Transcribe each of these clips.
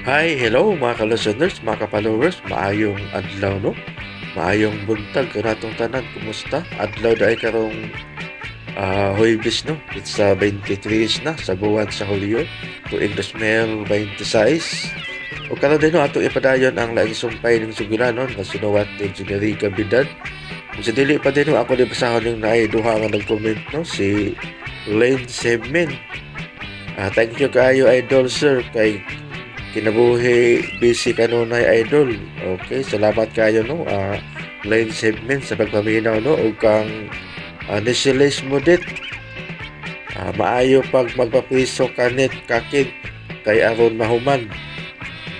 Hi, hello mga ka-listeners, mga ka-followers, maayong adlaw, no? Maayong buntag kanatong tanan, kumusta? Adlaw dahil karong Huwebes, no? It's 23 na sa buwan sa Hulyo, tuig 2026. O karon din, no, ato ipadayon ang laing sumpay ng sugilanon nga sinuwat ni Generica Bidad. Kung sa dili pa din, no, ako di basahon yung naay duha nga nag-comment, no, si Lane Semen. Thank you kaayo, idol sir, kay kinabuhi busy kanunay, idol. Okay, salamat kayo, no. Lane Segment sa pagpaminaw, no, ug kang Nisilis mo dit. Maayo pag magpapiso kanit kakid kay aron mahuman.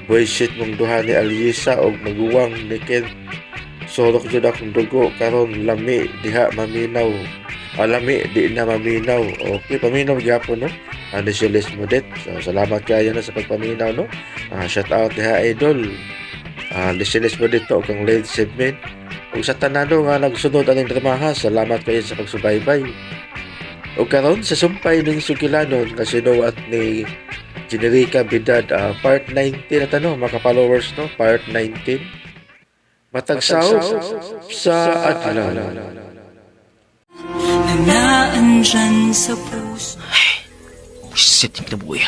Bullshit mong duha ni Alisa og maguwang ni Ken. Sorok jud akong dugo karon, lami diha maminaw. Lami di na maminaw. Okay, paminaw gyapon, no. Nisilis mo dit. So, salamat kayo na sa pagpaminaw, no. Shout out diha, idol. Nisilis mo dito kang Lane Segment. Ug sa tanano nga nagsunod aning dramaha, salamat kayo sa pagsubaybay. Ug karon sa sumpay ning sugilanon nga sinuwat ni Generica Bidad, part 19 na tano mga followers, no, part 19. Matag sa adlaw. Na naandyan sa puso. Shit, yung kinabuhi.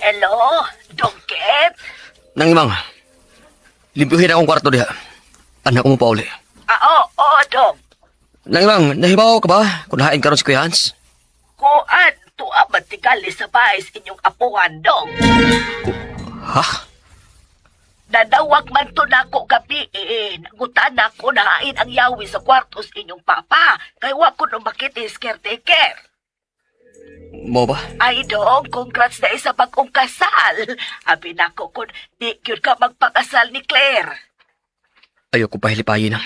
Hello, Dongket? Nang imang, limpihin akong kwarto diha. Anak ko mo pa uli. Ah, oo, oo, Dong. Nang imang, nahibaw ka ba kung hain karon si Kuya Hans? Kuan, tuwa man tigali sa bahay sa inyong apuhan, Dong. Ha? Nadawag man to nako gabi, eh. Nangutan nako nahain ang yawi sa kwarto sa inyong papa. Kay wa ko no makita is caretaker. Mo ba? Ay, Dong, congrats na isa bagong kasal. Abi nako kun di gyud ka magpakasal ni Claire. Ayoko pahilipayin na.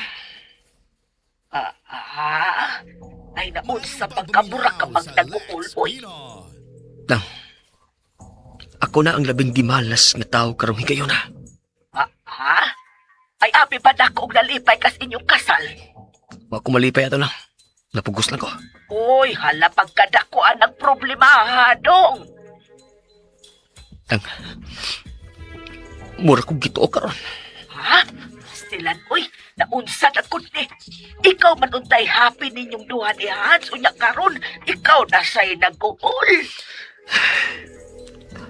Ah, ah. Ay, naun sa pagkabura ka pag nag-uul, uy. Nang, ako na ang labing gimalas nga tao karong higayon na. Ah, ha? Ay, abi ba nako og nalipay kas inyong kasal? Wa ko malipay ato lang. Napugos lang ko. Uy, hala pagkadakuan ng problema, ha, Dong. Nang, mura kong gituo karon. Ha? Silan, uy, naunsa na kundi. Ikaw man untay happy ninyong duha ni Hans, unya karon, ikaw na siya'y nag-uul.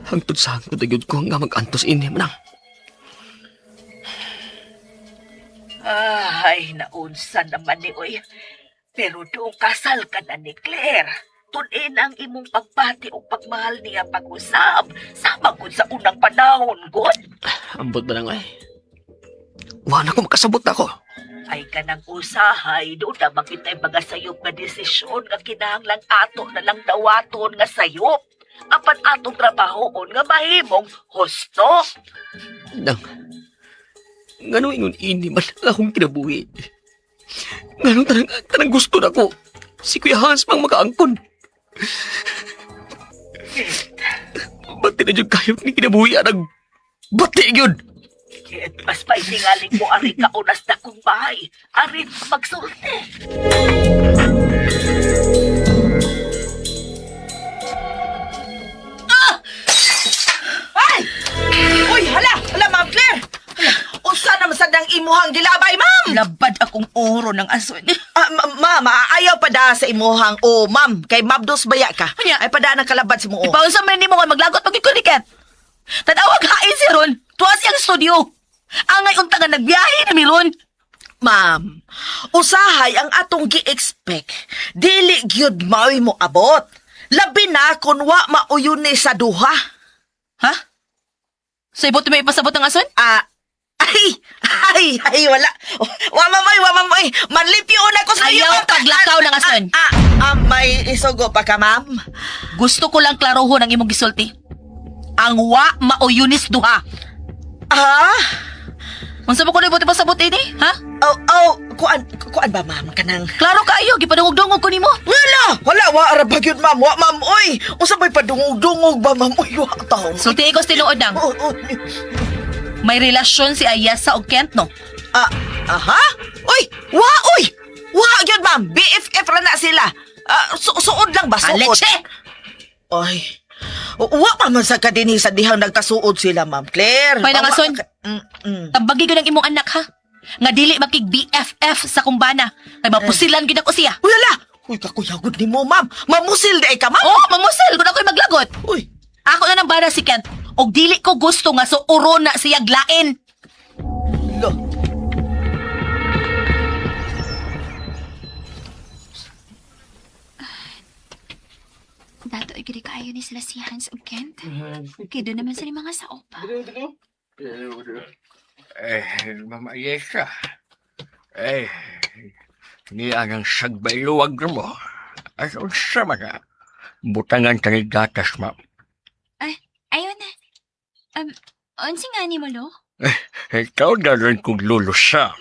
Hangtod sa hangtod agad ko nga mag-antos ini manang. Ay, naunsa naman ni uy. Pero doong kasal ka na ni Claire. Tunin ang imong pagbati o pagmahal niya pag-usab. Sama gud sa unang panahon, god. Ambot ba lang ay? Wa na ko makasabot na ako. Ay kanang usahay, doon na makita'y mga sayop nga desisyon nga kinahanglang ato na lang dawaton nga sayop. Apan atong trabahoon nga mahimong husto. Nang, ngano ingon ini man ang akong kinabuhi. Ngano tanang, tanang gusto na ko. Si Kuya Hans mang makaangkon. Bati na dyan kayo ni kinabuhi anang bati yun. Kit, mas paintingaling mo ari kaunas na kong bahay. Ari magsulti. Ay! Uy, hala! Hala, Ma'am Claire! Hala, unsa naman sad ang imuhang gilabay, ma'am? Labad akong oro ng ason. Ah, ma'am, ayaw pa da sa imuhang o, ma'am, kay mabdos baya ka. Anya? Ay pa da ang kalabad sa mo. Ipaunsa man nimo nga maglagot pag ikuliket. Tanawag hain si Ron. Tuwa siyang studio. Angay unta nga nagbiyahe na mi Ron. Ma'am, usahay ang atong gi-expect. Dili gyud maoy mo abot. Labi na kun wa mauyon ni sa duha. Ha? Sa ibot may ipasabot ang ason? Ah, ay, ay, ay, wala. Wa mamoy, wa mamoy. Manlipyo na ko sa iyo. Ayaw ma'am. paglakaw ng ason. May isugo pa ka, ma'am? Gusto ko lang klarohon ang imong gisulti. Ang wa mauyunis duha. Ah? Unsa ba kuno ibot ipasabot ini? Ha? Oh, oh, kuan, kuan ba, ma'am, kanang... Klaro kaayo gipadungog-dungog ko nimo. Wala! Wala, wa ara ba gyud, ma'am? Wa, ma'am, oy! Unsa ba'y padungog-dungog ba, ma'am? Uy, wa taon. Sulti ko sa tinuod nang. Oh, oh. May relasyon si Ayasa og Kent, no? Ah, Aha? Uy, wa uy. Wa gyud, ma'am. BFF ra na sila. Ah, suod lang ba suod? Aleche! Ay. Wa pa man sa kadinhi sa dihang nagkasuod sila, Ma'am Claire. Hoy, nangason. Tabagi ko ng imong anak ha. Nga dili makig BFF sa kumbana. Kay mapusilan gyud ako siya. Uy, ala! Uy, kakuyagod ni mo, ma'am. Mamusil di ay ka, ma'am. Oh, mamusil kun ako'y maglagot. Uy, Ako na nang bara si Kent. Og dili ko gusto nga suoron na siya glain. lo. Dato ay gid kaayo ni sila si Hans ug Kent. Kay doon naman sila mga sao pa. Eh, Mama Yesa. Eh, niya ang sagbay luwag mo. As unsa man na. Butangan ka ni gatas, ma'am. Ayon na. Unsa nga ni mo lo? Ikaw na rin kong lulusa.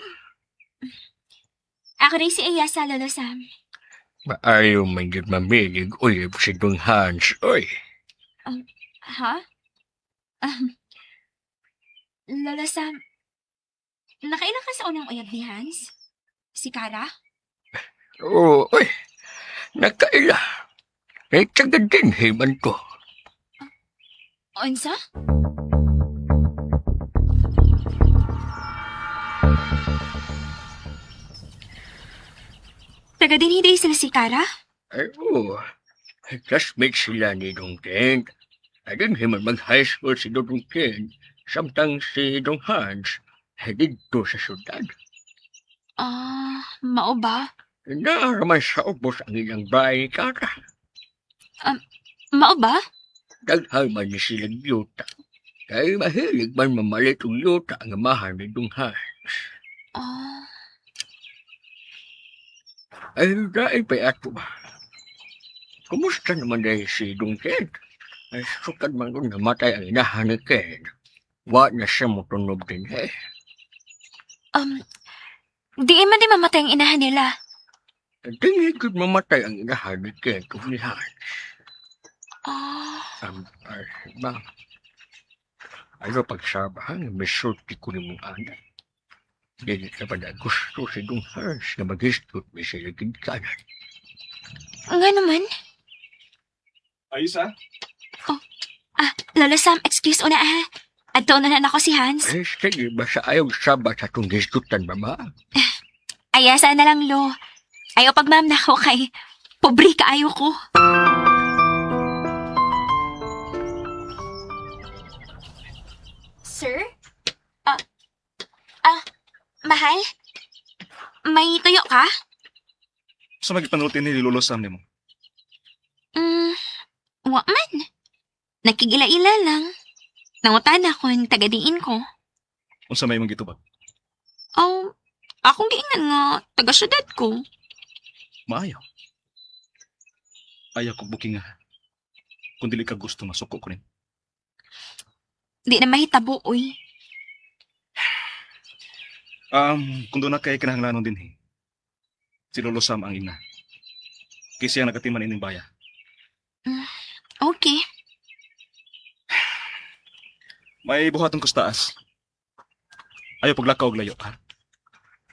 Ako rin si Ayasa, Lolo Sam. Maayo man yun mamilig uyib si Dung Hans, oy. Ha? Um, Lolo Sam, nakailan ka sa unang uyab ni Hans? Si Kara? Oo, oy. Nakaila. Eh, tagad din himan ko. Unsa? Taga din hindi sila si Kara? Ay, oo. Classmate sila ni Dong Ken. Ay, din himan mag-high school si Dong Ken. Samtang si Dong Hans, ay dito sa syudad. Ah, mao ba? Naaraman sa ubos ang ilang bahay kara. Mao ba? Daghan man ni silang yuta. Kay mahilig man mamalit og yuta ang amahan ni Dong Hans. Ah, Ay, dahil pa'y ato ba? Kumusta naman dahil si Dong Ken? Ay, sukad man kung namatay ang inahan ni Ken. Wa na siya motunob din eh. um, di man di mamatay ang inahan nila. Tingin ko't mamatay ang inahan ni Ken kung ni Hans. Ah, Ay, ma'am. Ano pagsabahan, may sulti ko ni mong anak. Dili ka ba na gusto si Dong Hans na mag-istot may sila kanan? nga naman. Ayos ah. Ah, Lolo Sam, excuse una ah. Adto na na ako si Hans. Eh, sige, basta ayaw saba sa itong gisgutan, mama. Ay, asa na lang, Lo. Ayaw pag ma'am na ako kay pobre kaayo ko. Sir? Ah, ah, mahal? May tuyo ka? Sa magipanulti ni Lolo Sam nimo. Wa man. Nakigila-ila lang. Nangutan ako ng tagadiin ko. Unsa may imong gitubag? Oh, akong giingnan nga taga-syudad ko. Maayo. Ayaw ko booking nga. Kung dili ka gusto masuko ko rin. Di na mahitabo, uy. Kung doon na kay kinahanglanon din eh. Si Lolo Sam ang ina. Kaysa siya nakatiman ining baya. Okay. May buhaton ko sa taas. Ayaw paglakaw og layo ha.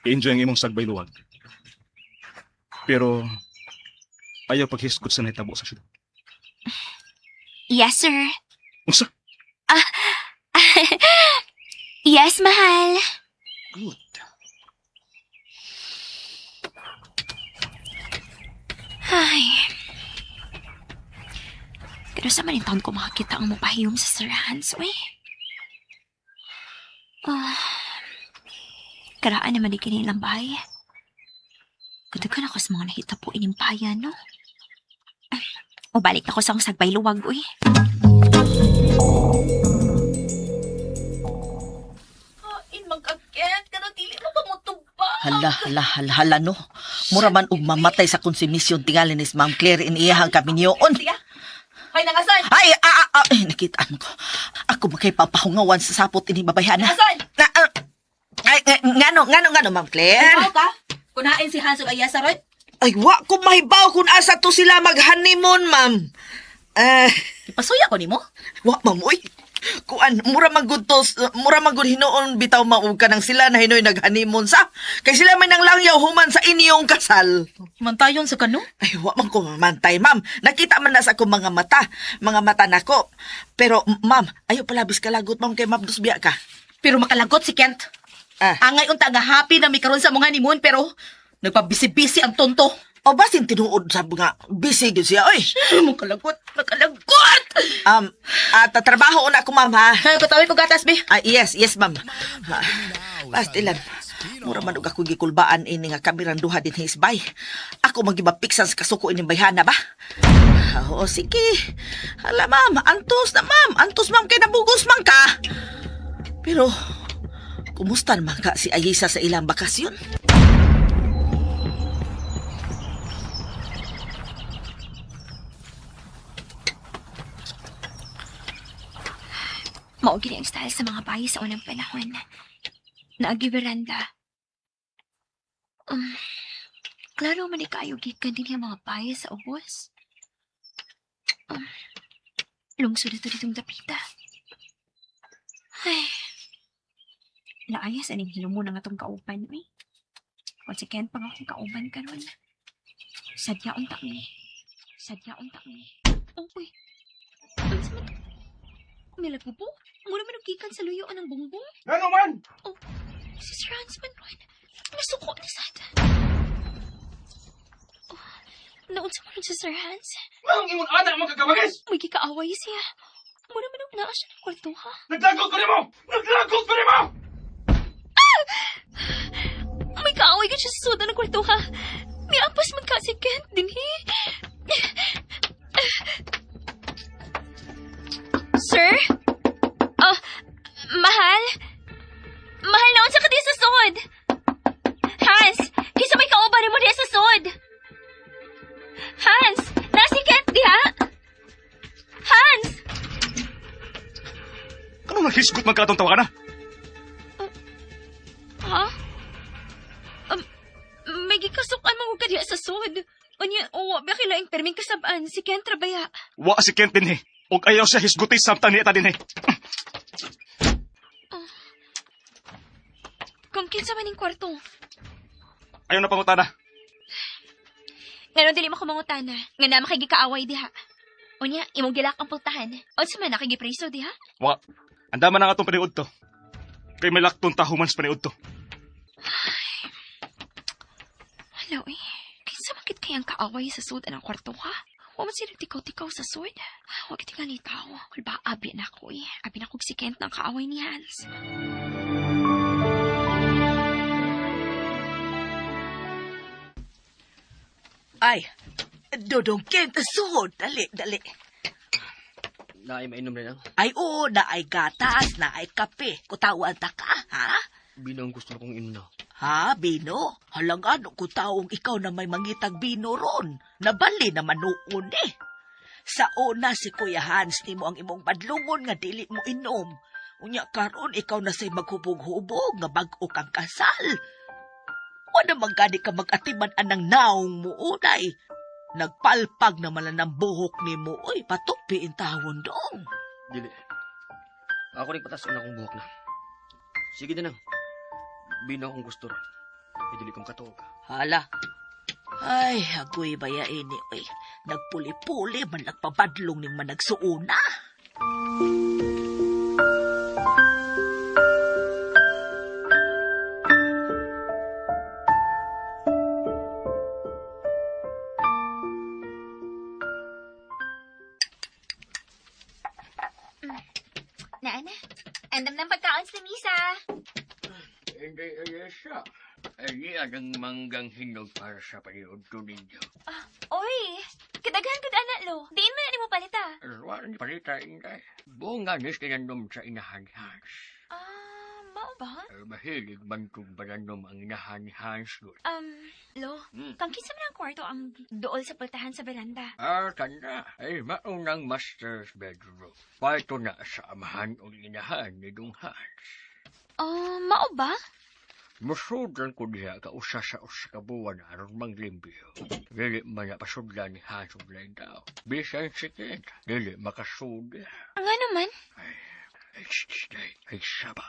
I-enjoy ang imong sagbay luwag. Pero ayaw paghisgot sa nahitabo sa syudad. Yes, sir. Unsa? Ah, yes, mahal. Good. Ay. Pero sa man taon ko makakita ang mapahiyom sa Sir Hans, uy. Ah. Karaan naman di kinilang bahay. Kadagan ako sa mga nahita po ining bayan, no? Ay, o balik na ko sa akong sagbay luwag, uy. In man ka Kent, kanang dili mo pa motubag. Hala, hala, hala, hala, no. Mura man og mamatay sa konsumisyon tingali ni Ma'am Claire in iyahang kaminyoon. Hoy nangason. Ay, ay, nakitaan ko. Ako ba kay papahungawan sa sapot ini babayhana? Nangason. Na, ah, ay, ngano, ngano, ngano, Ma'am Claire? Ikaw ka? Kunain si Hans ug Ayasa ron? Ay, wa ko mahibaw kung asa to sila mag-honeymoon, ma'am. Eh, Ipasuya ko nimo. wa, ma'am, uy. Kuan, mura man gud to, mura man gud hinuon bitaw maug ka nang sila na hinoy nag-honeymoon sa. Kay sila may nang langyaw human sa inyong kasal. Mantayon sa kano? Ay, wa man ko mamantay, ma'am. Nakita man na sa akong mga mata, mga mata nako. Pero, ma'am, ayo palabis kalagot, ma'am, kay mabdus biya ka. Pero makalagot si Kent. Ah. Angay unta nga happy na mi karon sa mga honeymoon pero nagpabisi-bisi ang tonto. O basin tinuod sa nga, busy gyud siya, oy. Makalagot, makalagot! At trabaho na ako, ma'am, ha? Ay, katawi ko gatas, be. Ah, yes, yes, ma'am. Ah, Pastilan. Mura man og ako gikulbaan ini nga kamirang duha din hisbay. Ako magibapiksan sa kasuko ining bayhana ba? Ah, oo, sige. Hala, ma'am. Antos na, ma'am. Antos, ma'am, kay nabugos man ka. Pero, kumusta naman ka si Ayisa sa ilang bakasyon? Mao gini ang style sa mga bayi sa unang panahon. Naagi veranda. Um, klaro man ni kaayo gikan din ang mga bayi sa ubos. Um, lungsod na to ditong dapita. Ay. Naayas aning hilumo na nga tong kauban, uy. Kung si Ken pa nga akong kauban karon. Sadya unta mi. Sadya unta mi. Uy. Unsa man to? Milagubo? Mura man og gikan sa luyo ang bongbong. Ano man? Oh, si Sir Hans man ron. Nasuko ni sad. Oh, naunsa man ron si Sir Hans? Anong ingon ana ang magkakabagis? May gikaaway siya. Mura man og naa siya ng kwarto ha. Naglagot ko nimo! Naglagot ko nimo! May kaaway ka siya sa suda ng kwarto ha. May ampas man ka si Kent dinhi. Sir? Oh, mahal? Mahal naon sa kadi sa sud. Hans, kinsa may kauban nimo diha sa sud? Hans, nasi Kent diha? Hans! Anong naghisgot man ka atong tawagan na? Ha? May gikasukan mo ka diha sa sud. Unya, uwa, ba kilaing perming kasabaan si Kent Trabaya. Wa si Kent dinhi. Og ayaw siya hisguti samtang niya ta dinhi. Kung kinsa man ning kwarto. Ayaw na pangutana. Ngano dili mo kumangutana, nga na makigikaaway diha. Unya, imong gilak ang pultahan. Unsa man nakigipreso diha? Wa. Andaman na nga atong paniud to. Kay may lakton ta human sa paniud to. Hala, eh. Kinsa man gid kayang kaaway sa sud anang kwarto ha? Wa man sila tikaw-tikaw sa sud. Wa gid tingali tao. Kulba abi na ko eh. Abi na kog si Kent ng kaaway ni Hans. Ay, Dodong Kent, suod. Dali, dali. Naay mainom na lang. Ay, oo, naay gatas, naay kape. Kutawan ta ka, ha? Bino ang gusto kong inom na. Ha, Bino? Halang ano kung taong ikaw na may mangitag Bino ron. Nabali naman noon eh. Sa una si Kuya Hans nimo ang imong badlungon nga dili mo inom. Unya karon ikaw na say maghubog-hubog nga bag-o kang kasal. Wala man gani ka mag-atiman anang naong mo unay. Nagpalpag naman lang ng buhok nimo, oy, patupi in tawon dong. Dili. Ako rin patas na akong buhok na. Sige na lang. Bino akong gusto ron. Ay, dili kong katuog. Hala. Ay, agoy baya ini, oy. Nagpuli-puli man nagpabadlong ning managsuuna. Naana, andam ng pagkaon sa misa. Hindi, Ayesha. Ay, ang manggang hinog para sa paniud ko ninyo. Oy, kadaghan gud ana lo. Diin man na nimo palita. Wala ni palita, Inday. Bunga ni tinanom sa inahan ni Hans. Ah, mao ba? Ay, mahilig man kong bananom ang inahan ni Hans doon. Lo, kang kinsa man ang kwarto ang dool sa pultahan sa veranda. Ah, tanda. Ay, maunang master's bedroom. Kwarto na sa amahan o inahan ni Dong Hans. Oh, mao ba? Musudan ko diha ka usa sa usa ka buwan aron manglimpyo. Dili man na pasudlan ni Hans og lain tao. Bisan si Kent, dili makasud. Nga naman. Ay, saba.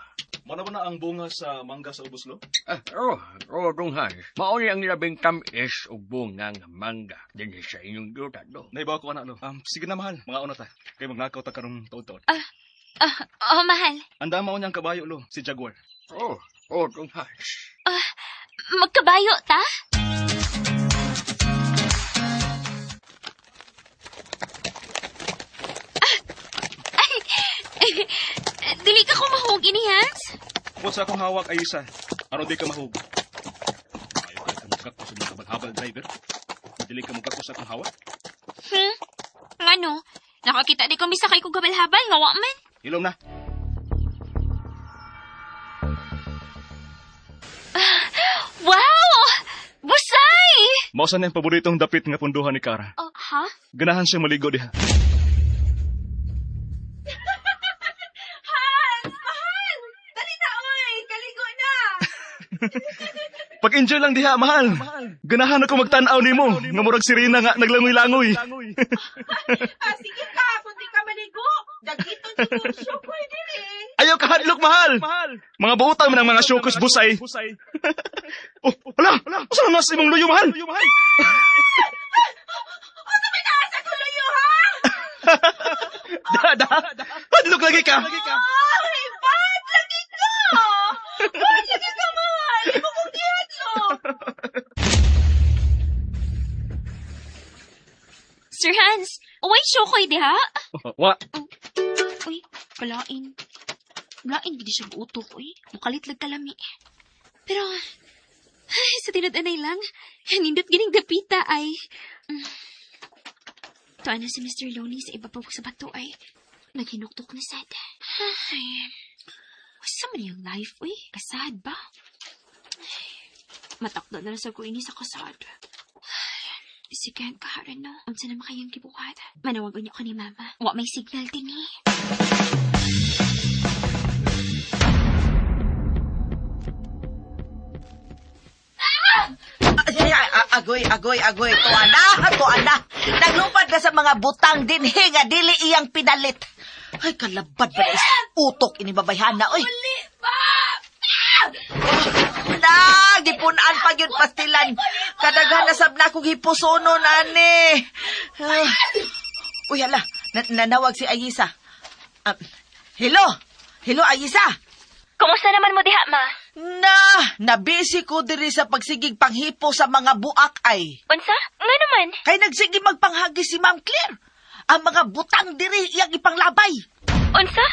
Mao na ba na ang bunga sa mangga sa ubos, lo? Ah, oh, oh, Dong Hans. Mao ni ang labing tamis og bunga nga mangga dinhi sa inyong yuta, do. Naibaw ko ana, lo. Sige na, mahal. Mga una ta. Kay magnakaw ta karong taod-taod. Ah, oh, mahal. Anda mao niyang kabayo, lo, si Jaguar. Oh, oh, Dong Hans. Magkabayo ta? Ah, ay, dili ka kumahog ini, Hans? Kung sa akong hawak ay isa, aron di ka mahug. Ayaw ka mugak ko sa mga habal-habal, driver. Dili ka mugak ko sa akong hawak. Ngano? Nakakita di ko misakay ko gabal-habal, nga wa man. Ilom na. Wow! Busay! Mao sa niyang paboritong dapit nga punduhan ni Kara. Oh, ha? Ganahan siya maligo diha. Hans! Mahal! Dali na, oy! Kaligo na! Pag-enjoy lang diha, mahal. Ganahan ako magtan-aw nimo. Nga murag sirena nga naglangoy-langoy. Ah, sige ka, kung di ka maligo. Dagiton yung syukoy diri. Ayaw ka hadlok, mahal. Mga buotang man ang mga syokos busay. Oh, ala, usa na nas imong luyo, mahal? Unsa may naa sa kuluyo, ha? Da, da. Hadlok lagi ka. Ay, bad lagi ka! Bad lagi ka, mahal! Imo kong gihadlok! Sir Hans, uway syokoy diha? Wa. Uy, kalain. Lain gid siya utok, uy. Mukalit lag kalami. Pero, ay, sa tinud-anay lang, nindot gining dapita ay. Tuan na si Mr. Lonely sa ibabaw sa bato ay. Naghinuktok na sad. Ay, wasa man yung life, uy. Kasad ba? Ay, matakda na lang sa ko ini sa kasad. Ay, si Ken kaharan no. Unsa na makayang gibuhat. Manawag unya ko ni Mama. Wa may signal din eh. Ay, ay, ay, agoy, agoy, agoy. Tuwa na, tuwa na. Naglupad na sa mga butang dinhi nga dili iyang pinalit. Ay, kalabad ba na is utok ini babayhana, oy. Uli ba? Na, gipunaan pa gyud pastilan. Kadaghan na sab na akong hipusonon ani. Ah. Uy, hala, nanawag si Ayisa. Ah, hello? Hello, Ayisa? Kumusta naman mo diha, ma? Na, nabisi ko diri sa pagsigig panghipo sa mga buak ay. Unsa? Nga naman. Kay nagsige magpanghagi si Ma'am Claire. Ang mga butang diri iyang ipanglabay. Unsa?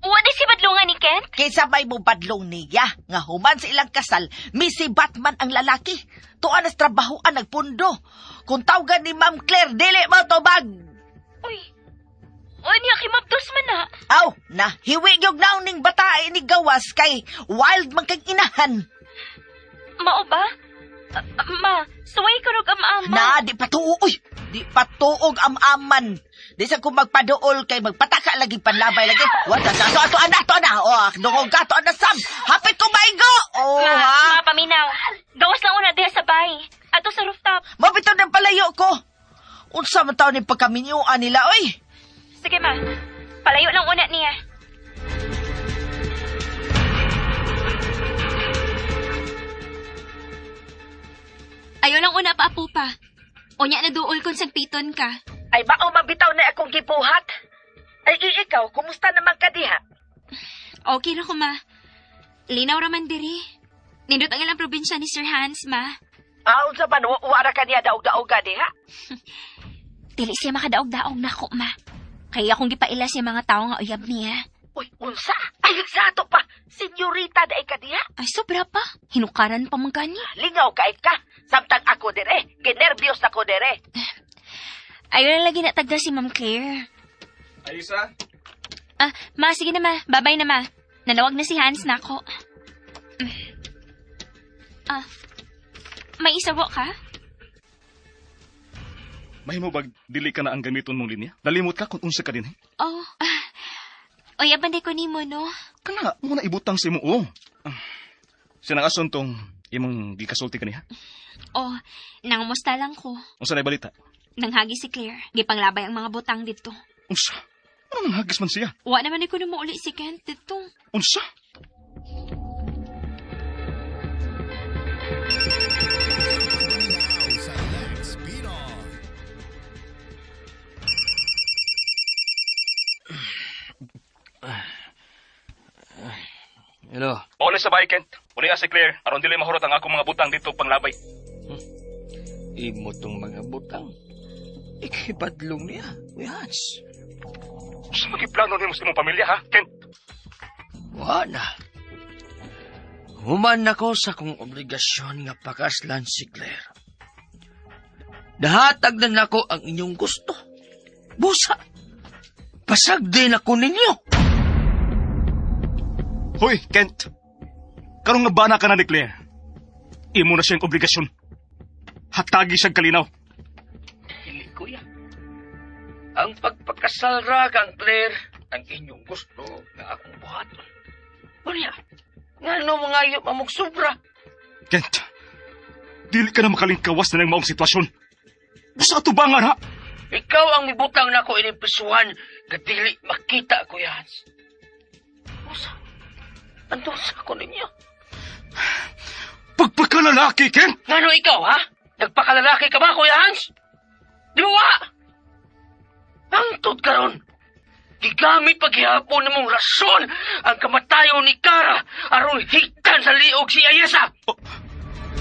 Wa di si badlungan ni Kent? Kaysa may mubadlong niya nga human sa ilang kasal, misi Batman ang lalaki. Tuan as trabahoan nagpundo. Kung tawgan ni Ma'am Claire, dili mo tubag. Uy. Unya kimabdos man na. Aw, na hiwi gyud naon ning batae ni gawas kay wild man kag inahan. Mao ba? Ah, ma, suway ka rog am-ama. Na, di pa tuo, uy. Di pa tuog am-aman. Di sa kung magpaduol kay magpataka lagi panlabay lagi. Wala sa ato ato ana to ana. Oh, dungog ka to ana sam. Hapit ko maigo. Oh, Ma, ha. ma, paminaw. Gawas lang una diha sa bahay. Ato sa rooftop. Mabitaw ng palayo ko. Unsa man taon ni pagkaminyuan nila, oy. Sige, ma. Palayo lang una niya. Ayaw lang una pa, apo pa. Unya na duol kung sagpiton ka. Ay, mao mabitaw na akong gibuhat. Ay, ikaw, kumusta naman ka diha? Okay ra ko, ma. Linaw raman diri. Nindot ang ilang probinsya ni Sir Hans, ma. Ah, unsa man, wara ka niya daog-daoga diha? Dili siya makadaog-daog nako, ma. Kaya akong gipaila siya mga tao nga uyab niya. Uy, unsa? Ay, sa ato pa. Senyorita daay ka diha. Ay, sobra pa. Hinukaran pa man gani. Lingaw kay ka. Samtang ako dire. Ginerbyos ako dire. Ayaw na lagi natagda si Ma'am Claire. Ayisa? Ah, ma, sige na ma. Babay na ma. Nanawag na si Hans na ako. Ah, may isawo ka? Mahimo bag dili ka na ang gamiton mong linya? Nalimot ka kung unsa ka din eh. Oh, ah. Oy, abanday ko nimo, no? Kana mo na ibutang sa imo oh. Ah, Sinangason tong imong gikasulti kaniha. Oh, nangumusta lang ko. Unsa na balita? Nanghagi si Claire. Gipanglabay ang mga butang dito. Unsa? Ano nang hagis man siya? Wa naman ko na mauli si Kent dito. Unsa? Hello. Pauli sa bahay, Kent. Uli si Claire. Aron dili mahurot ang akong mga butang dito panglabay. Imo tong mga butang. Ikibadlong niya, Kuya Hans. Unsa magiplano nimo sa imong pamilya, ha, Kent? Wa na. Human ako sa kong obligasyon nga pakaslan si Claire. Nahatag na nako ang inyong gusto. Busa, pasag din ako ninyo. Hoy, Kent. Karong nga bana ka na ni Claire. Imo na siyang obligasyon. Hatagi siyang kalinaw. Dili, kuya. Ang pagpakasal ra kang Claire, ang inyong gusto nga akong buhaton. Unya, ngano mga iyo mamog sobra? Kent, dili ka na makalingkawas na ng maong sitwasyon. Busa atubangan, ha? Ikaw ang mibutang nako ining prisuhan nga dili makita, Kuya Hans. Usa, antos ako ninyo. Pagpakalalaki, Kent! Ngano ikaw, ha? Nagpakalalaki ka ba, Kuya Hans? Di ba wa? Angtod karon. Gigamit paghihapon namong rason ang kamatayon ni Kara aron higtan sa liog si Ayesa.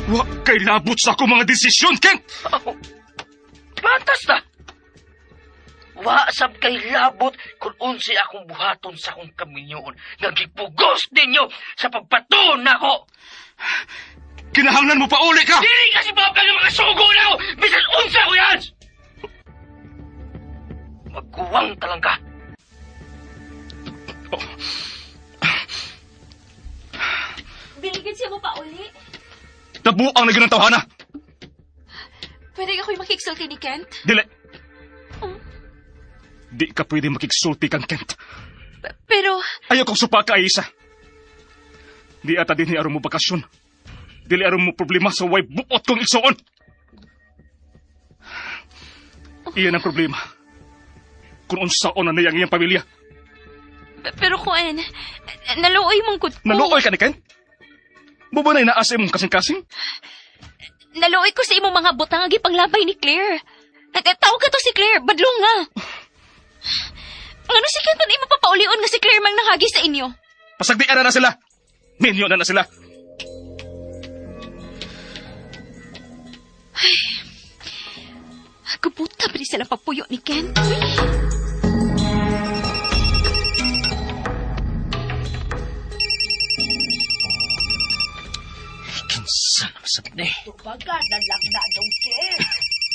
Wa kay labot sa akong mga desisyon, Kent! Oh, patas na. Wa sab kay labot kung unsay akong buhaton sa akong kaminyoon nga gipugos ninyo sa pagpatuon nako. Kinahanglan mo pa uli ka! Dili kasi pa ang mga sugo na ako! Bisan unsa ko yan! Magkuwang talang ka. Biligid siya mo pa uli. Tabuang na ganang tawhana! Pwede ako'y makiksulti ni Kent? Dili! Di ka pwede makiksulti kang Kent. Pero, Ayaw kong supaka, Isa. Di ata din aron mo bakasyon. Dili aron mo problema sa way buot kong igsuon. Iyan ang problema. Kung unsaon na niya ang iyang pamilya. pero kuan, naluoy mong kut ko. Naluoy ka ni Kent? Mo ba na inaasa imong kasing-kasing? Naluoy ko sa imong mga butang ang gipanglabay ni Claire. Tawag ka to si Claire, badlong nga. Ngano si Kent man imo papaulion nga si Claire mang nahagi sa inyo? Pasagdian na na sila. Minyo na na sila. Kuputa pa rin sila pagpuyo ni Kent. Uy. Kinsa na masab ni. Tubaga na lang na dong Ken.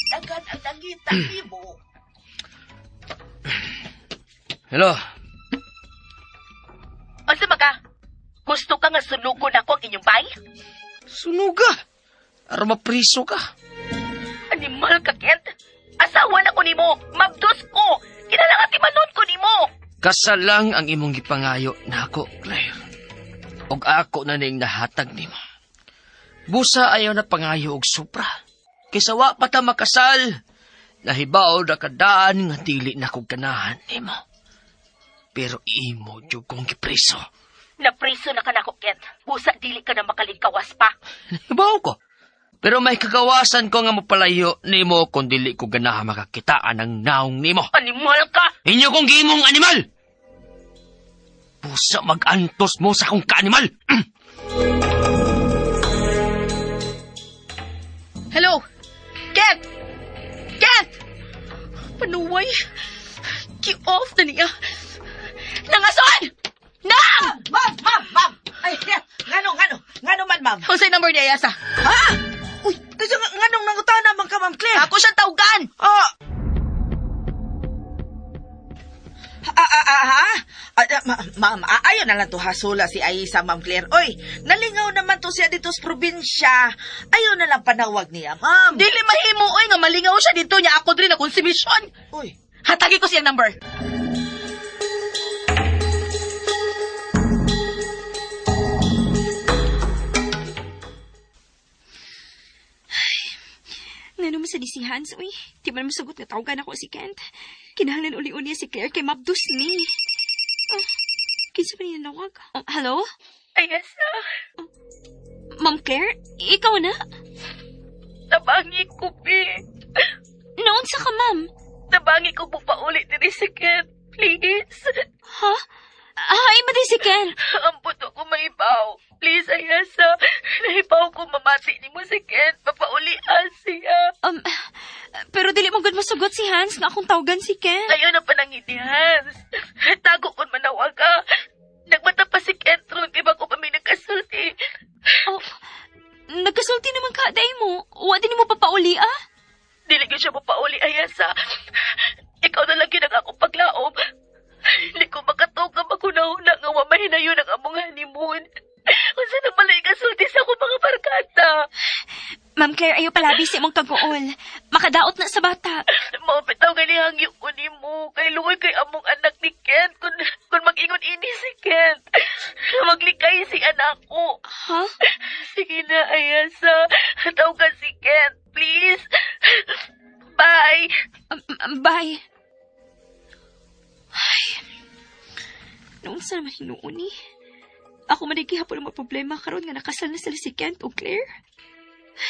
Dagan ang nangita nimo. Hello. Unsa man ka? Gusto ka nga sunugon ako ang inyong bay? Sunuga. Aron mapriso ka. Animal ka, Kent. Asawa na ko nimo. Mabdos ko. Kinahanglan timanon ko nimo. Kasalang ang imong gipangayo nako, Claire. Og ako na ning nahatag nimo. Busa ayaw na pangayo og supra. Kaysa wa pa ta makasal, nahibaw na kadaan nga dili na kog ganahan nimo. Pero imo jud kong gipriso. Napriso na ka nako, Kent. Busa dili ka na makalingkawas pa. Nahibaw ko. Pero may kagawasan ko nga mapalayo nimo kung dili ko ganahan makakitaan ang naong nimo. Animal ka! Inyo kong gimong animal! Pusa mag-antos mo sa akong kaanimal! Hello? Kent! Kent! Panuway. Ki-off na niya. Nangason! Nang! Ma'am, ma'am, ma'am! Ay, ngano, ngano, ngano man, ma'am? Unsay number ni Ayasa? Ha? Uy, kasi nganong nangutana man ka, ma'am Claire? Ako siyang tawgan! Ah! Ah, ah, ah, ha? Ah, ah, ma'am, ah, ayaw na lang to hasula si Aisa, Ma'am Claire. Oy, nalingaw naman to siya dito sa probinsya. Ayaw na lang panawag niya, ma'am. Dili mahimo oy nga malingaw siya dito niya ako diri na konsumisyon. Uy, Hatagi ko siyang number. Ngano man sa ni si Hans, uy. Di man masugot nga tawagan ako si Kent. Kinahanglan uli-uli si Claire kay mabdus ni. Oh, kinsa man niya nawag? Oh, hello? Ayasa, Ma'am Claire? Ikaw na? tabangi ko, bi. Noon sa ka, ma'am. Tabangi ko po pauli diri si Ken. Please. Ha? Ay, madi si Kent. Ambot ako maibaw. Please, Ayasa. Nahibaw ko mamati ni mo si Ken. Papaulian siya. Pero dili mo gud masugot si Hans nga akong tawagan si Kent. Ayaw na panangin ni Hans. Tago kon manawag ka. Nagmata pa si Ken ron kay bago pa mi nagkasulti. Oh, nagkasulti naman ka, day mo. Wa din mo papauli, ah? Dili gyud siya mapauli, Ayasa. Ikaw na lang yun ang akong paglaom. Hindi ko makatuog nga maghunahuna nga wa mahinayon ang among honeymoon. Unsa na malay kasulti sa akong mga barkada. Ma'am Claire, ayaw palabi sa imong kaguol. Makadaot na sa bata. Mao bitaw gani hangyo ko nimo. Kay luoy kay among anak ni Kent kun mag-ingon ini si Kent. Maglikay si anak ko. Ha? Sige na, Ayasa. Tawag si Kent, please. Bye. Bye. Ay. Noon sa naman hinuon eh. Ako man gihapon ang problema karon nga nakasal na sila si Kent o Claire.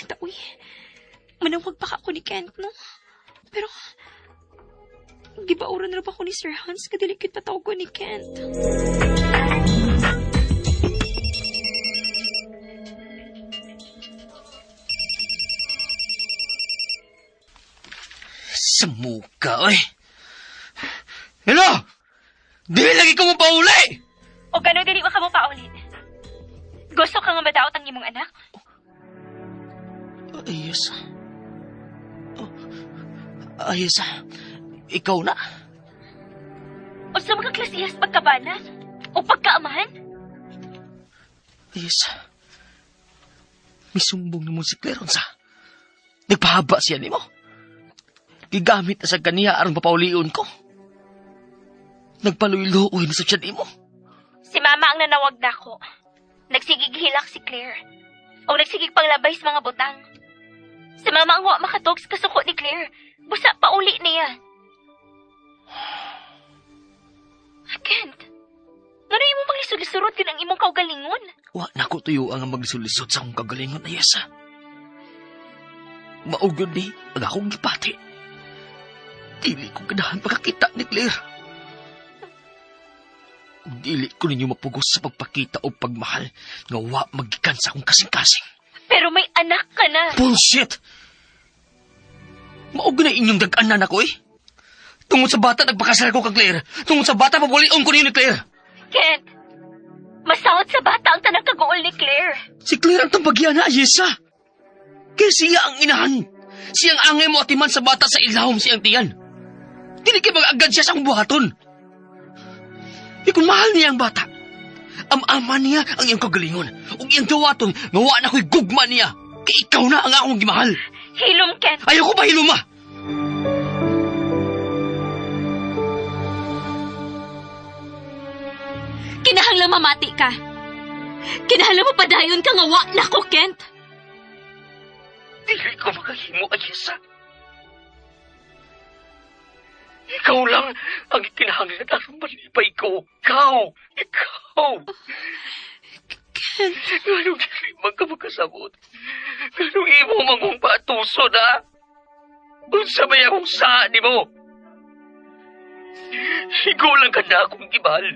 Taoy. Manawag pa ka ako ni Kent, no? Pero, gibauran na ba ako ni Sir Hans nga dili gyud patawgon ni Kent? Sa muka, oy. Hello! Dili lagi ko mo pauli! O gano'n dili ka mo paulit. Gusto ka nga madaot ang imong anak? Ayos. Oh, ayos. Ikaw na. O sa mga klasihas pagkabana? O pagkaamahan? Ayos. Misumbong ni mo si Claire, unsa. Nagpahaba siya nimo. Gigamit na sa kaniya aron papaulion ko. Nagpaluy-luoy na sa tiyan nimo. Si mama ang nanawag nako. Nagsigig hilak si Claire. O nagsigig panglabay sa mga butang. Si mama ang wa makatog sa kasuko ni Claire. Busa pauli niya. Kent, ngano imo manglisod-lisurot yun ang imong kaugalingon? Wa na ko tuyo ang maglisod-lisod sa akong kagalingon, Ayesa. Maugod ni ang akong gipati. Dili ko ganahan makakita ni Claire. Ug dili ko ninyo mapugos sa pagpakita o pagmahal nga wa magikan sa akong kasing-kasing. Pero may anak ka na. Bullshit! Maugod na inyong dag-anan ako eh. Tungod sa bata, nagpakasal ko ka, Claire. Tungod sa bata, pabulion ko ninyo ni Claire. Kent, masahod sa bata ang tanang kaguol ni Claire. Si Claire ang tambagyan na, Ayesa. Kaya siya ang inahan. Siya ang angay mo atiman sa bata sa ilahom siyang tiyan. Dili kay mag-agad siya sa akong buhaton. E kung mahal niya ang bata, am-ama niya ang iyong kagalingon. Ug iyang dawaton, nga wa na ko'y gugma niya. Kay ikaw na ang akong gimahal. Hilom, Kent. Ayaw ko pa hiluma. Kinahanglang mamati ka. Kinahanglang mapadayon ka nga wa na ko, Kent. Dili ko makahimo, Ayesa. Ikaw lang ang ikinahanglan aron malipay ko. Ikaw! Ikaw! Kent. Ganong dili man ka magkasabot? Ganong imo mangong patuso na? Unsa may akong saan nimo? Ikaw lang ka na akong gibal.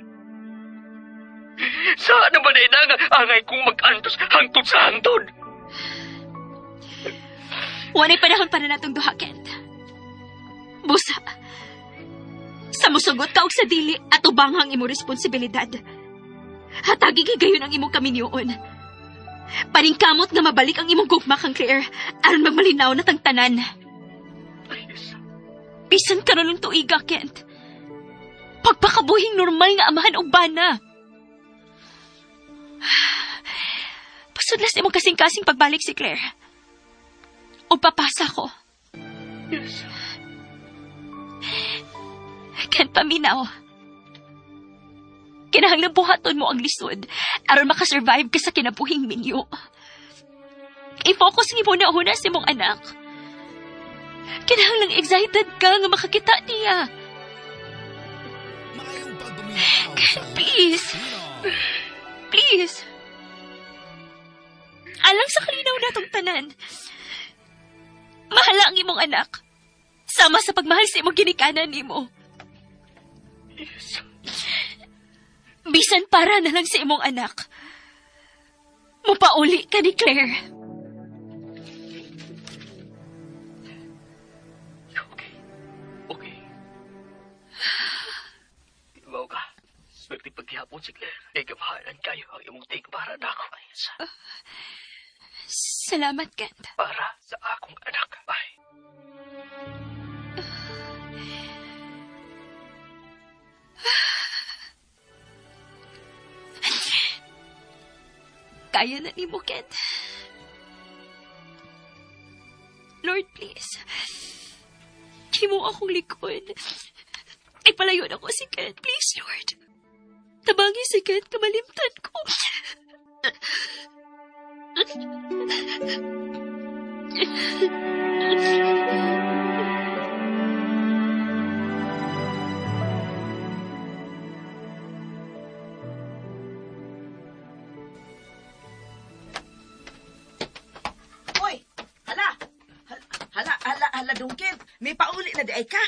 Saan naman ay nga angay kong mag-antos hangtod sa hangtod? Wala'y panahon para natong duha, Kent. Busa. Sa musugot ka og sa dili at ubanghang imo responsibilidad. Hatagi gigayon ang imong kaminyoon. Paningkamot nga mabalik ang imong gugma kang Claire aron magmalinaw na tang tanan. Ayesa. Bisan karon lang tuiga, Kent. Pagpakabuhing normal nga amahan og bana. Pasudlas imong kasing-kasing pagbalik si Claire. O papasa ko. Yes. Kent, paminaw. Kinahanglan buhaton mo ang lisod aron makasurvive ka sa kinabuhing minyo. I-focus ni mo na una sa imong anak. Kinahanglang excited ka nga makakita niya. Ken, please. Please. Alang sa kalinaw natong tanan. Mahala ang imong anak. Sama sa pagmahal sa imong ginikanan nimo. Bisan para na lang sa imong anak. Mupauli ka ni Claire. Okay. Okay. Ibaw ka. Swerte paghihapon si Claire. Ikabahalan kayo ang imong tig para na ako. Ayesa. Salamat, Kent. Para sa akong anak. Bye. Kaya na ni mo, Kent. Lord, please. Himo akong likod. Ipalayo na ko si Kent. Please, Lord. Tabangi si Kent, kamalimtan ko. Uy, hala. Hala, hala, hala, Dungkin. May pauli na di ay ka.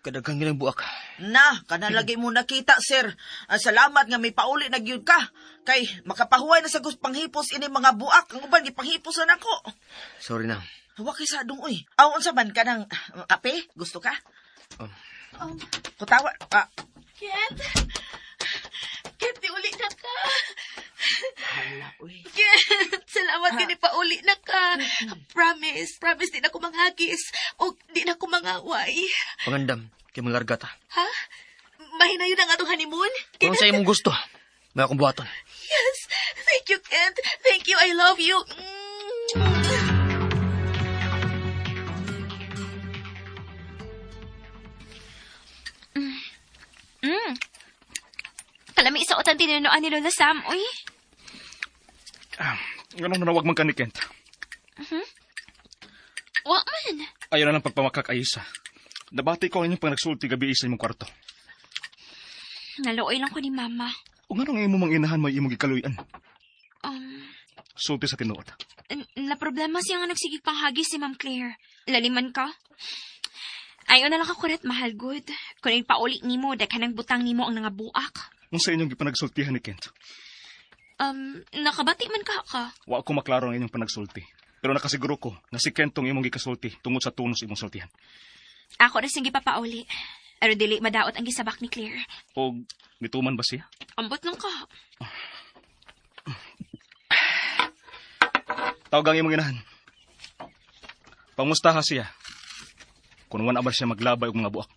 Kadaghang ginang buak. Na, kana lagi mo nakita, sir. Ah, salamat nga may pauli na gyud ka. Kay makapahuway na sa panghipos ini mga buak. Ang uban gipanghipos na nako. Sorry na. Wa kay sa dong uy. Aw unsa man ka ng kape? Gusto ka? Um. Kutawa. Ah, Kent! Kent, di uli na ka. hala, uy. Kent, salamat ka ni pauli na ka. Promise, promise, di na ko manghagis. O di na ko mangaway. Pangandam, kay malarga ta. Ha? Mahina yun ang atong honeymoon? Kung sa imong gusto, may akong buhaton. Yes! Thank you, Kent. Thank you. I love you. Mm. Kalami sa utan tinunuan ni Lola Sam, uy. Ganong nanawag man ka ni Kent. Wa man. Ayaw na lang pagpamakak ay isa. Nabati ko ang inyong panagsulti gabi isa imong kwarto. Naluoy lang ko ni Mama. O nga nung imo mang inahan may imong gikaluyan. Sulti sa tinuod. Na problema siya nga nagsigig panghagis si Ma'am Claire. Laliman ka? Ayaw na lang ka kuret, mahal good. Kung ipauli nimo, daghan ng butang nimo ang nangabuak. Unsa inyong gipanagsultihan ni Kent? Nakabati man ka ka. Wa ko maklaro ang inyong panagsulti. Pero nakasiguro ko nga si Kent tong imong gikasulti tungod sa tunos imong sultihan. Ako na siyang gipapauli. Pero dili madaot ang gisabak ni Claire. Og nituman ba siya? Ambot lang ka. Tawag ang imong inahan. Pangustaha siya. Kung wala ba siya maglabay og mga buak.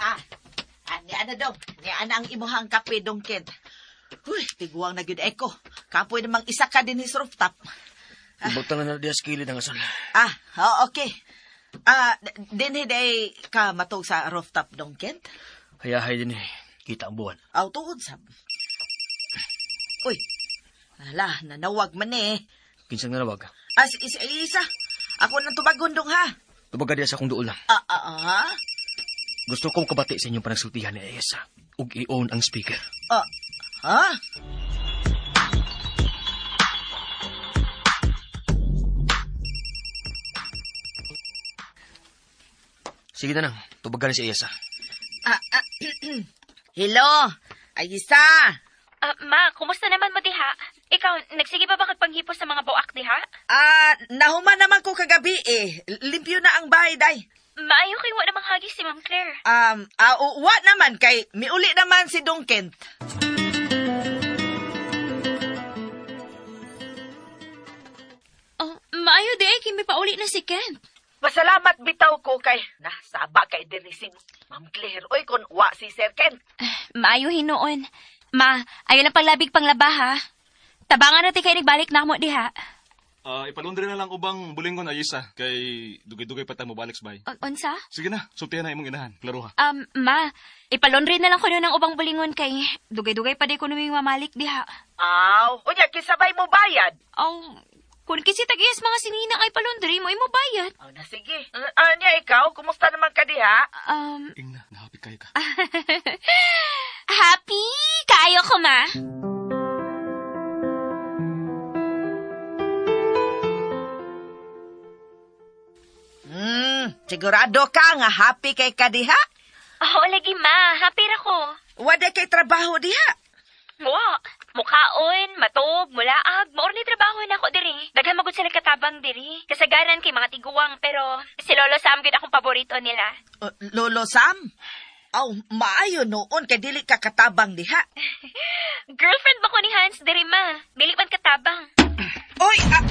Ah, ah ni ana dong. Ni ana ang imuhang kape dong, Kent. Huy, tiguang na gyud eko. Kapoy namang isa ka din his rooftop. Ibutang na diya sa kilid ang asal. Ah, oh, okay. Ah, dinhi day ka matug sa rooftop dong, Kent. Hayahay din eh. Kita ang buwan. Aw, tuod sab. Uy, hala, nanawag man eh. Kinsang nanawag. Ah, si, si isa. Ako nang tubagon dong ha. Tubag ka diya sa akong duol lang. Ah, ah, ah. Gusto kong kabati sa inyong panagsultihan ni Ayesa. Ug i-on ang speaker. Ah, ha? Sige na nang, tubag ka ni si Ayesa. Ah, ah. Hello, ay isa. Ah, ma, kumusta naman mo diha? Ikaw, nagsige pa ba kag panghipos sa mga buak diha? Ah, nahuman naman ko kagabi eh. Limpyo na ang bahay, day. Maayo kay wa namang hagis si Ma'am Claire. Wa naman kay miuli naman si Dong Kent. Oh, maayo di ay kay may pauli na si Kent. Masalamat bitaw ko kay nasaba kay diri si Ma'am Claire. Oy kun wa si Sir Kent. Maayo hinuon. Ma, ayaw lang paglabig panglaba ha. Tabangan na ti kay nagbalik na mo diha. Ah, ipalundre na lang ubang bulingon Ayisa kay dugay-dugay pa ta mobalik sa bay. Unsa? Sige na, sultihan na imong inahan. Klaro ha. Ma, ipalonre na lang ko ng ubang bulingon kay dugay-dugay pa di ko numing mamalik diha. Aw, unya kisabay mo bayad. Aw, kung kasi tag-iyas mga sinina ay palondre mo, imo bayad. Aw na sige. Anya ikaw, kumusta naman ka diha? Ingna, nahapi kayo ka. Happy kaayo ko, ma. Sigurado ka nga happy kay ka diha? Oo, lagi, ma. Happy ra ko. Wala kay trabaho diha. Wa, mukaon, matog, mulaag, maor ni trabaho na ako diri. Daghan magud sila katabang diri. Kasagaran kay mga tiguang pero si Lolo Sam gyud akong paborito nila. Lolo Sam? Aw, maayo noon kay dili ka katabang diha. Girlfriend ba ko ni Hans diri ma? Dili man katabang. Oy, ah,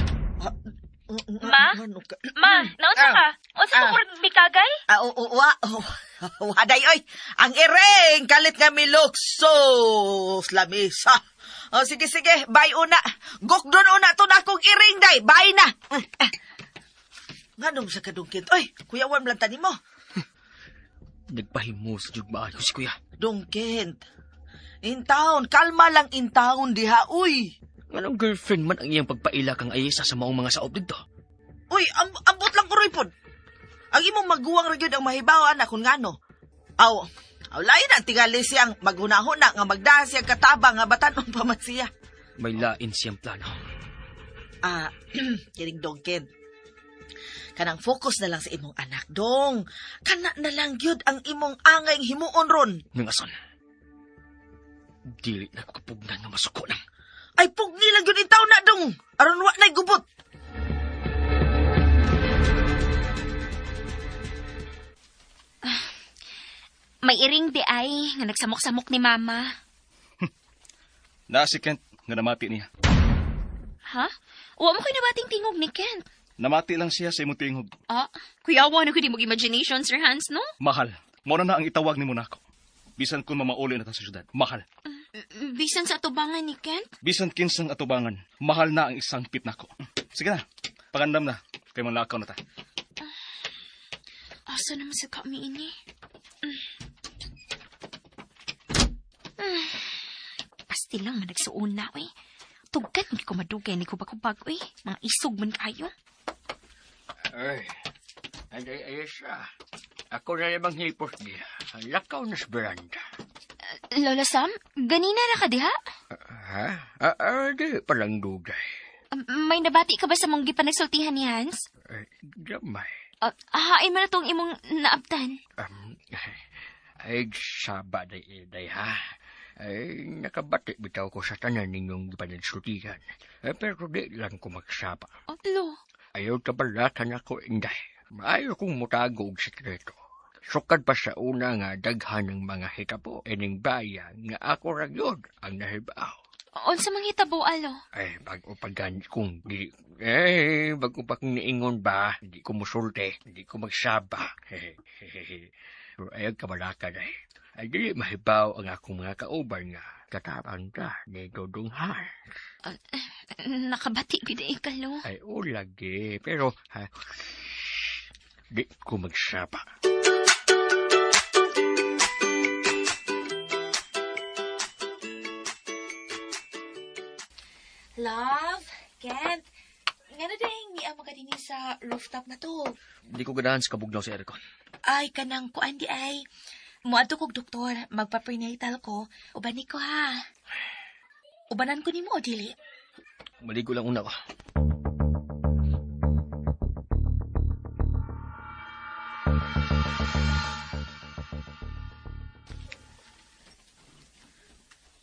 Ma? ano ka- Ma, naunsa Ah. ka? Unsa ka Ah. murag mikagay? Ah, oo, wa, oh, waday, oy. Ang iring, kalit nga miluksos, lamisa. O, sige, sige, bye una. Gukdon una to na akong iring, day. Bye na. Ah. Nganong sa kadungkit? Oy, kuya Juan, lang tani mo. Nagpahimo sa jud maayo si kuya. Dungkit. In town, kalma lang in town diha, uy. Anong girlfriend man ang iyang pagpaila kang Ayesa sa maong mga saob dito? Uy, ambot lang ko pod. Ang imong maguwang ra gyud ang mahibaw ana kung ngano. Aw, aw lain ang tingali siyang maghunahuna nga magdaha siyang katabang nga batanon pa man siya. May lain siyang plano. Ah, kining dongken. Kanang focus na lang sa imong anak, dong. Kana na lang gyud ang imong angay himuon ron. Nang ason. Dili na ko kapugnan nga masuko nang. Ay pugni lang gyud intaw na dong. Aron wa nay gubot. May iring di ay nga nagsamok-samok ni mama. Naa si Kent nga namati niya. Ha? Wa mo ko'y nabating tingog ni Kent. Namati lang siya sa imong tingog. Ah, kuya, wa na ko di mag-imagination, Sir Hans, no? Mahal. Mao na na ang itawag nimo nako. Bisan kun mamauli na ta sa syudad. Mahal. Bisan sa atubangan ni Kent? Bisan kinsang atubangan, mahal na ang isang pit nako. Sige na. Pangandam na kay manlakaw na ta. Asa naman sa kami ini? Pasti lang managsuon na, uy. Tugkat hindi ko madugay ni kubag-kubag, uy. Mga isog man kayo. Ay, anday Ayesa. Ako na lamang hipos niya. Lakaw na sa veranda. Lola Sam, ganina ra ka diha? Ha? Di palang dugay. May nabati ka ba sa mong gipanagsultihan ni Hans? Ay, gamay. Hain man na tong imong naabtan. Ay, saba day day ha. Ay, nakabati bitaw ko sa tanan ninyong gipanagsultihan. Eh, pero di lang ko magsaba. Oh, lo. Ayaw kabalatan ako, Inday. Maayo kong mutago og sekreto. Sukad pa sa una nga daghan ng mga hitabo ining bayan nga ako ra gyud ang nahibaw. Unsa mang hitabo, alo? Ay, bago pa gani kong di, eh, bago pa kong niingon ba, hindi ko musulti, hindi ko magsaba. Pero ayaw kabalakan ay. Ay, dili mahibaw ang akong mga kauban nga katabang ta ni Dodong Hans. Nakabati gud ay kalo. Ay, o lagi, pero ha, di ko magsaba. Love, Kent, nga na dahil ni ang makadini sa rooftop na to. Di ko ganahan sa kabugnaw sa aircon. Ay, kanang kuan di ay. Muadto kog doktor, magpa-prenatal ko. Uban ni ko ha. Ubanan ko nimo o dili. Maligo lang una ko.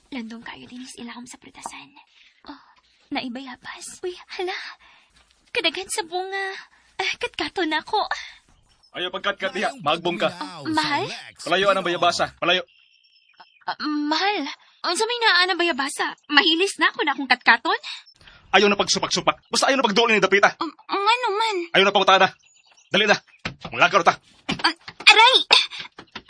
Landong kayo dinis ilahom sa pritasan. Oh, naibayapas. Uy, hala. Kadagan sa bunga. Ah, katkato na ako. Ayaw pagkatkat diha, magbong ka. Mahal? Palayo ang bayabasa. Palayo. Ah, mahal. Unsa may naa na bayabasa? Mahilis na ako na akong katkaton? Ayaw na pagsupak-supak. Basta ayaw na pagduol ni dapita. Ngano man? Ayaw na pangutana. Dali na. Manglakaw na ta. Aray!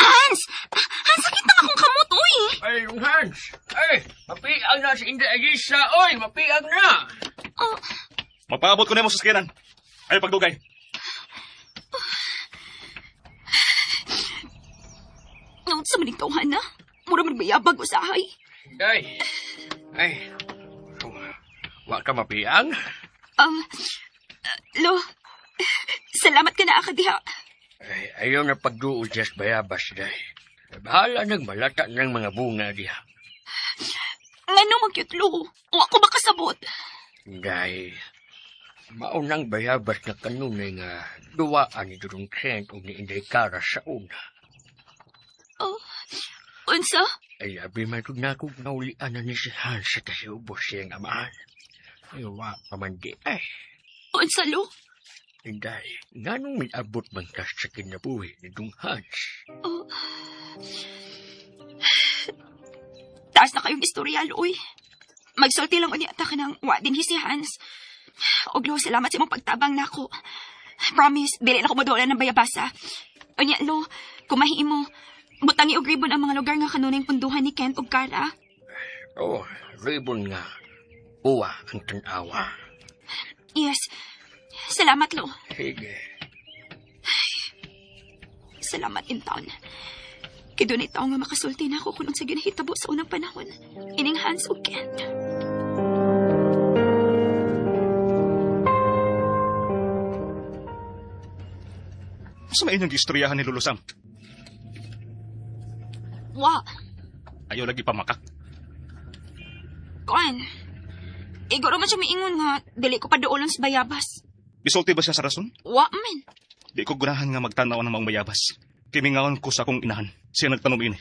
Hans! Hans, sakit na akong kamot, uy! Ay, Hans! Ay, mapiang na si Inday Ayesa! Oy, mapiang na! Oh, Magpaabot ko nimo sa sakyanan. Ayaw pagdugay. Naunsa sa maning tawhan na? Mura man bayabag usahay. Day. Ay. Wa ka mapiyang? Lo, salamat ka na akadiha. Ay, ayaw na pagduol siya sa bayabas, day. Bahala nagmalata ng mga bunga diha. Ngano magyut, lo? Wa ko makasabot. Day, maunang bayabas na kanunay nga duwaan ni Durong Kent o ni Inday Cara sa una. Oh, unsa? Ay, abi man kung nakog naulian na ni si Hans sa kahiubos siyang amaan. Ay, wa pa man di ay. Unsa, lo? Inday, nganong minabot man ka sa kinabuhi ni Dung Hans? Oh. Taas na kayong istorya, Loy. Magsulti lang unya ta ka ng wa din si Hans. Og lo, salamat sa imong pagtabang nako. Promise, dili na ko moduolan ng bayabasa. Unya, lo, kumahi mo. Butangi og ribbon ang mga lugar nga kanunay punduhan ni Kent ug Kara. Oh, ribbon nga. Uwa ang tanawa. Yes. Salamat, lo. Sige. Salamat in town. Kay dunay tawo nga makasulti na ako kung unsa ginahitabo sa unang panahon. Ining Hans ug Kent. Sa may inyong giistoryahan ni Lolo Sam. Wa. Ayaw lagi pamakak. Kuan. Igoro man siya miingon nga dili ko pa duolon sa bayabas. Bisulti ba siya sa rason? Wa man. Di ko gunahan nga magtanaw ng maong bayabas. Kimingaon ko sa akong inahan. Siya nagtanom ini.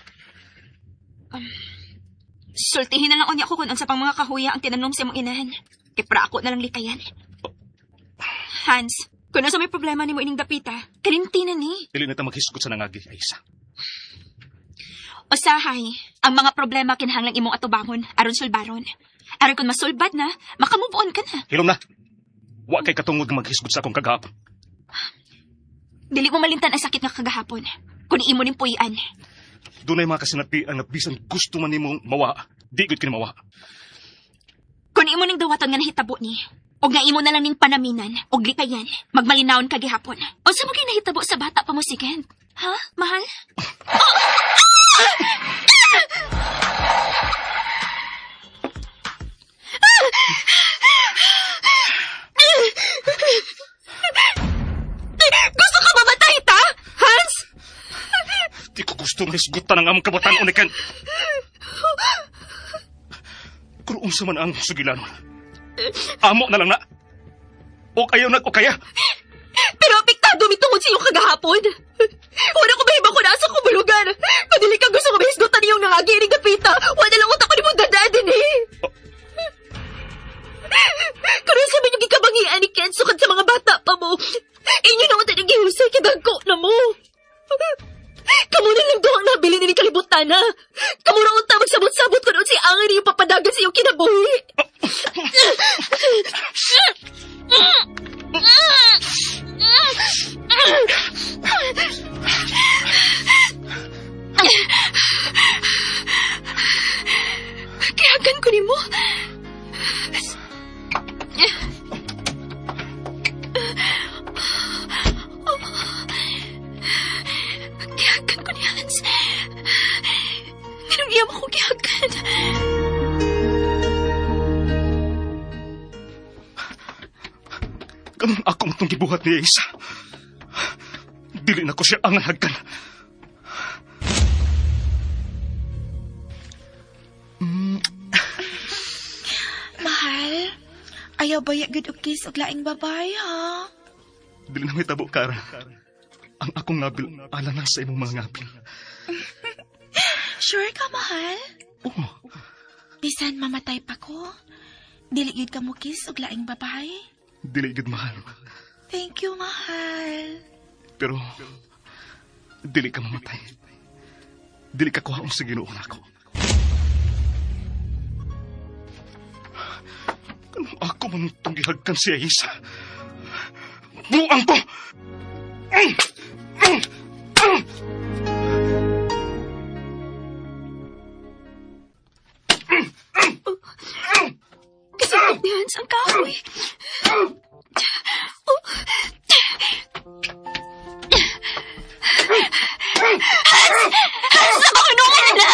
Sultihin na lang unya ko kung unsa pang mga kahuya ang tinanom sa imong inahan. Kay pra ako na lang likayan. Hans, kung unsa may problema nimo ining dapita, kalimti na ni. Dili na ta maghisgot sa nangagi, Aisa. Usahay, ang mga problema kinahanglang imong atubangon aron sulbaron. Aron kung masulbad na, makamove on ka na. Hilom na. Wa kay katungod nga maghisgot sa akong kagahapon. Dili mo malimtan ang sakit nga kagahapon. Kung imo ning puy-an. Dunay mga kasinatian nga bisan gusto man nimong mawa, di gud kini mawa. Kung imo ning dawaton nga nahitabo ni, og nga imo na lang ning panaminan, og likayan, magmalinawon ka gihapon. Unsa mo gyud nahitabo sa bata pa mo si Kent? Ha, mahal? Gusto ka mamatay ta, Hans? Di ko gusto mahisgutan ang among kabataan ni Kent. Kung unsa man ang sugilanon. Amo na lang na. O kayo nag o kaya. Pero apektado mi tungod sa iyong kagahapon. Wala ko mahibang ko nasa kubulugan. Kung dili ka gusto ko mahisgutan iyong nangagi ining dapita, wala lang utak ko ni mong dadaan din eh. Karon sa minyong gikabangian ni Ken sukad sa mga bata pa mo. Inyo na unta ning gihusay kidagko na mo. Kamu na lang duhang nabili ni kalibutan na. Kamu na unta magsabot-sabot ko noon si Angel yung papadagan sa iyong kinabuhi. Kihagan ko nimo. Gihagan ko ni Hans. Nganong iya mo ko gihagan? Ganun ako itong gibuhat ni Isa. Dili na ko siya ang hagkan. Mahal, ayaw ba ya gud og kiss og laing babae, ha? Dili na may tabo, Kara. Ang akong ngabil, ala na sa imong mga ngabil. Sure ka, mahal? Oo. Bisan mamatay pa ko, dili gyud ka mo kiss og laing babae. Dili gud mahal. Thank you, mahal. Pero, dili ka mamatay. Dili ka kuhaon sa Ginoo nako. Kanong ako man itong gihagkan si Aisa? Buang ko! Kasunod ni Hans. Hans ang kahoy. Oh. Hans! Hans, nabahunungan na na!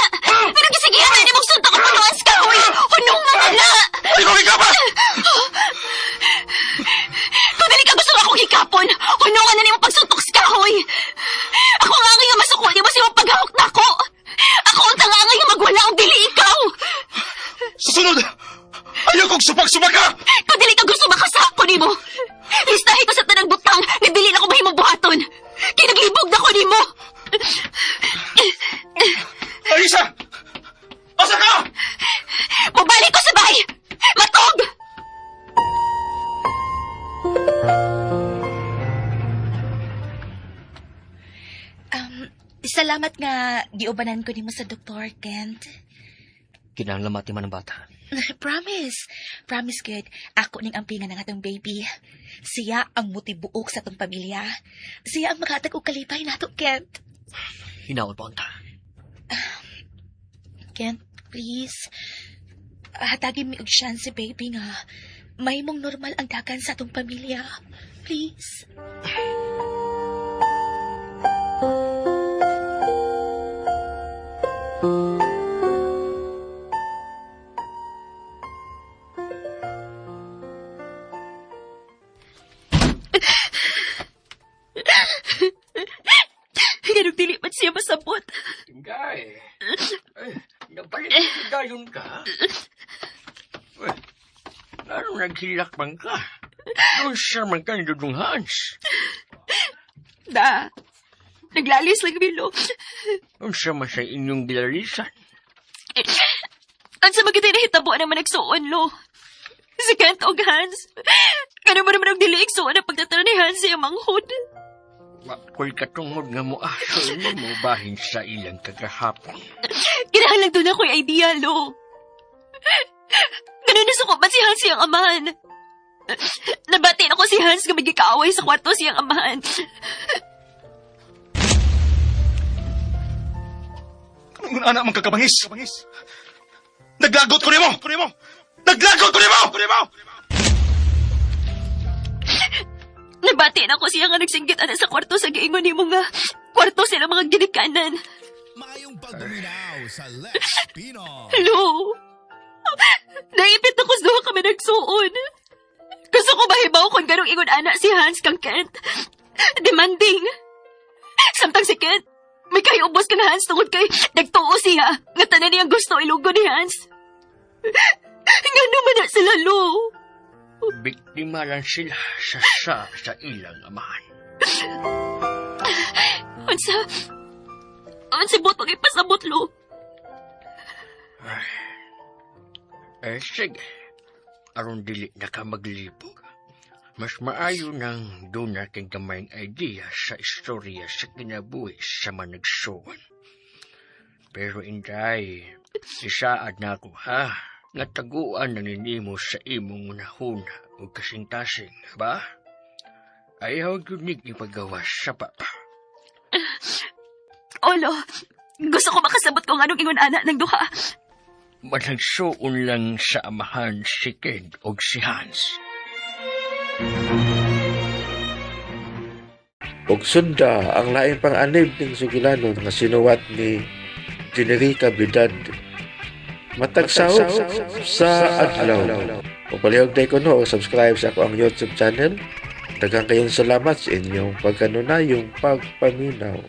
Pero gisigihan na ni mong suntok ang punuan sa kahoy! Hunungan na na! Ay, ko ka ba? Kung dili ka gusto akong hikapon, hunungan na nimo pagsuntok sa kahoy! Ako ang angay nga masuko nimo sa imong paghahok nako! Ako ang tanga nga magwala og dili ikaw! Susunod! Ayaw kong supak-supak ka! Kung dili ka gusto makasako nimo, listahi ko sa tanang butang nga dili na ko mahimong buhaton. Kay naglibog na ko nimo. Aisa! Asa ka? Mobalik ko sa bahay. Matog! Salamat nga giubanan ko nimo sa doktor, Kent. Kinahanglan matiman ang bata. Promise. Promise, good. Ako ning ampingan ng atong baby. Siya ang mutibuok sa atong pamilya. Siya ang makatag og kalipay nato, Kent. Hinaot pa unta. Kent, please. Hatagin mi og chance si baby nga mahimong normal ang dagan sa atong pamilya. Please. Ganong dili man siya masabot. Inday! Ay, napalit dayon ka. Uy, ano naghilak man ka? Doon siya man ka ni Dudong Hans. Da. Naglalis lang milo. Doon siya man sa inyong gilarisan. Ang sa magitay nahitabo naman nagsuon, lo. Si Kent og Hans. Kano mo naman ang dili igsuon ang pagtatara ni Hans sa manghod. Wako'y katungod nga mo aso imo mo bahin sa ilang kagahapon. Kinahanglan doon ako'y idea, lo. Ganun nasuko man si Hans siyang amahan. Nabati ako si Hans nga magkikaaway sa kwarto siyang amahan. Anong anak mong kakabangis? Naglagot ko nimo! Naglagot ko nimo! Nabati na ako siya nga nagsinggit ana sa kwarto sa giingon nimo nga kwarto sila mga ginikanan. Maayong pagduminaw sa Les Pino. Hello? Naipit ako sa duha kami nagsuon. Gusto ko mahibaw kung ganong ingon ana si Hans kang Kent. Demanding. Samtang si Kent, may kahiubos kang Hans tungod kay nagtuo siya nga tanan niyang gusto ilugo ni Hans. Ngano man na sila, Lo? Biktima lang sila sa sa ilang amahan. Unsa? Unsa butong ipasabot, Lo? Eh, sige. Aron dili na ka maglibog. Mas maayo nang doon na kay gamayng idea sa istorya sa kinabuhi sa managsuwan. Pero inday, isaad na ako ha, nga taguan na ninimo sa imong unahuna o kasing-kasing, ba? Ayaw gyud nig ipagawas sa papa. Olo, gusto ko makasabot kung anong ingon ana ng duha. Managsuon lang sa amahan si Ken o si Hans. Ug sunda ang laing pang-anib ning sugilanon nga sinuwat ni Generica Bidad. Matag sahog sa adlaw. O palihog day ko no, subscribe sa ako ang YouTube channel. Daghang kayong salamat sa inyong pagkanunayong pagpaminaw.